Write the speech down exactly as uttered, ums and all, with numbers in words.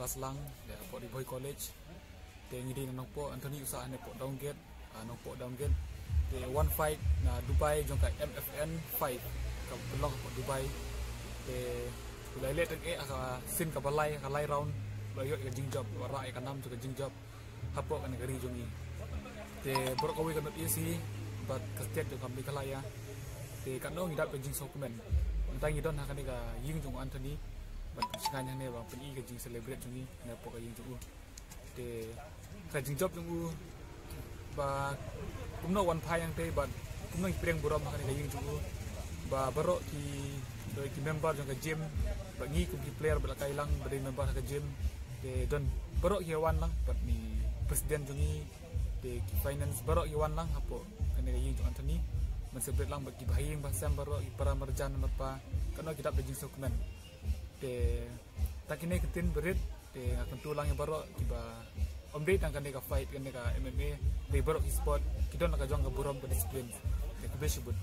Slang da pok di Boy College. Te ngi dei na nongpok Anthony u sah hangne pok Downgate, ah, nongpok Downgate. Te wan fight na Dubai jong ka M F N five, ka pynlong pok Dubai. Te u la leh tang eh ha ka sin ka balai, ka lai round, la ïoh ka jingjop, la rah ïa ka nam jong ka jingjop hapoh kane ka ri jong ngi. Te baroh kawei ka North East hi bad ka state jong ka Meghalaya. Te katno ngi dap ka jingsngewkmen. Mynta ngi don ha kane ka ïing jong u Anthony bad sngewbha hangne ba pyn-i ka jingcelebrate jong ngi napoh ka ïing jong u. Te ka jingjop jong u ba kumno wan phai hangtei bad kumno ngi pdiang burom ha kane ka ïing jong u. Ba baroh ki, ki member jong ka gym, ba ngi kum ki player ba la kai lang ba dei member ha ka gym. Te don baroh ki wan lang bad ni president jong ngi, te ki finance baroh ki wan lang hapoh kane ka ïing jong u Anthony. Ban celebrate lang bad ki bahaïing bahasem baroh, ki para marjan marpa, katno ki dap da jingsngewkmen. Te ta kine ki ktien barit, te nga kyntu lang ïa baroh kiba ym dei tang kane ka fight, kane ka M M A, dei baroh ki sport ki don la ka jong ka burom, ka discipline. Te khublei shibun.